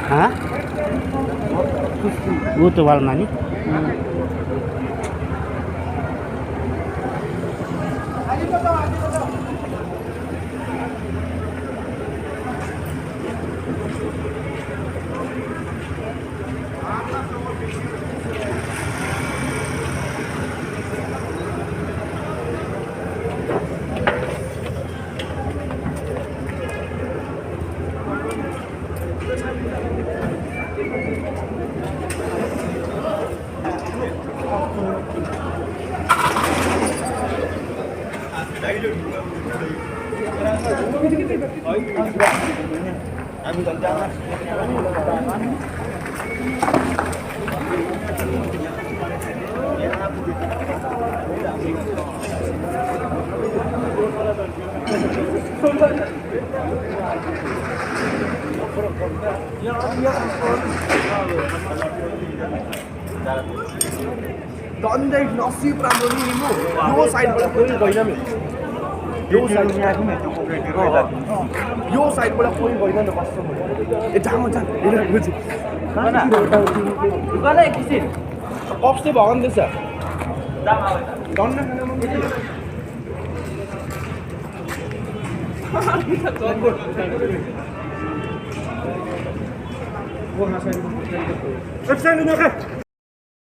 हाँ वो तो वाल मानी डन्दै नसिब राम्रो नि लिनु यो साइडबाट कोही गएन नि यो साइडबाट कोही गएन नि कस्तो ए जाम जाम कप चाहिँ भगन त्यसो डन्न खाना